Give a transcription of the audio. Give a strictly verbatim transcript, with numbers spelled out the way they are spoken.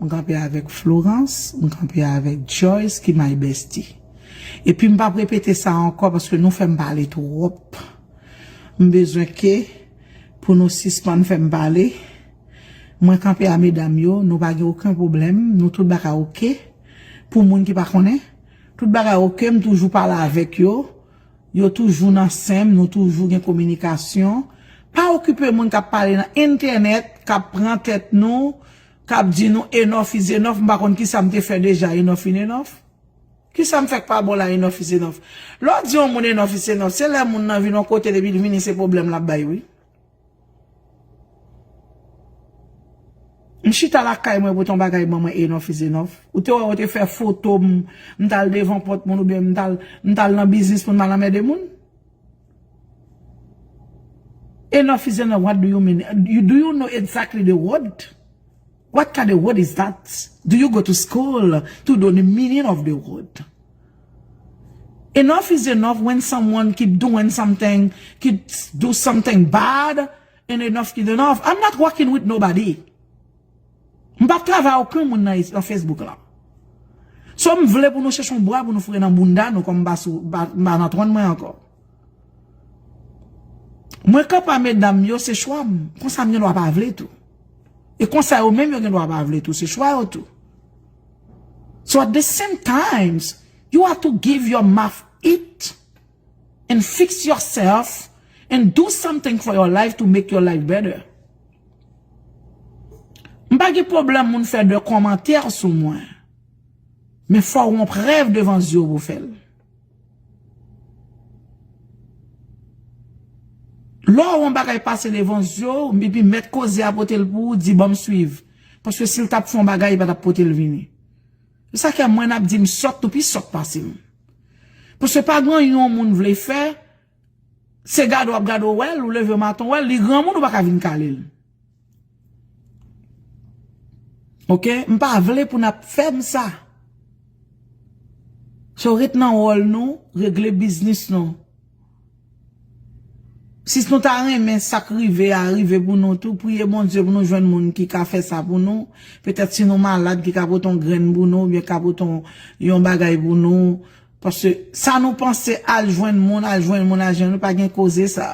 M kanpe avèk Florence, m kanpe avèk Joyce ki my bestie. Epi m p ap repete sa ankò paske nou fè m pale twòp. M bezwen ke pou nou sispann fè m pale. Mwen kanpe a medam yo, nou pa gen okenn pwoblèm, nou tout bagay oke. Pou moun ki pa konnen, tout bagay oke, m toujou pale avèk yo. Yo toujou nan sen m, nou toujou gen kominikasyon. Pa okipe moun k ap pale nan entènèt, k ap pran tèt nou, k ap di nou enough is enough, m pa konn kisa m te fè deja enough is enough. Kisa m fè k pa bon la enough is enough? Lè w di yon moun enough is enough, se lè moun nan vin yon kote depi l vini se pwoblèm l ap bay wi. M chita lakay mwen pou ton bagay ban mwen enough is enough. Ou te wè ou te fè foto m, m t al devan pòt moun oubyen m t al, m t al nan biznis moun m al anmède moun? Enough is enough, what do you mean? You, do you know exactly the word? What kind of word is that? Do you go to school to know the meaning of the word? Enough is enough when someone keep doing something, keep do something bad, and enough is enough. I'm not working with nobody. M p ap travay okenn moun nan, nan Facebook la. So m vle pou nou chèche yon bwa pou nou foure nan bounda nou kòm m pa sou, m pa, m pa nan twòn mwen ankò. Mwen kanpe a medam yo, se chwa m. Konsa m gen dwa pa vle tou. E konsa yo menm yo gen dwa pa vle tou, se chwa yo tou. So at the same times, you have to give your mouth it and fix yourself and do something for your life to make your life better. M pa gen pwoblèm moun fè de kòmantè sou mwen. Men fò w yon prèv devan zye w pou fè l. Lè w yon bagay pase devan zye w, epi mèt koze a pote l pou ou, di ban m swiv. Paske si l t ap fè yon bagay, li pa t ap pote l vini. Se sa k fè mwen ap di m sòt, nou pi sòt pase m. Paske pa gen yon moun vle fè, se gade w ap gade w wè l, ou leve maten w wè l, li granmoun ou pa ka vin kale l. Oke? M pa vle pou n ap fè m sa. So ret nan wòl nou, regle biznis nou. Si nou ta renmen sa k rive a rive pou nou tou, priye Bondye pou nou jwenn moun ki ka fè sa pou nou. Petèt si nou malad, ki ka pote yon grenn pou nou, oubyen ka pote yon, yon bagay pou nou. Paske sa nou panse al jwenn moun, al jwenn moun, al jwenn moun, pa gen koze sa.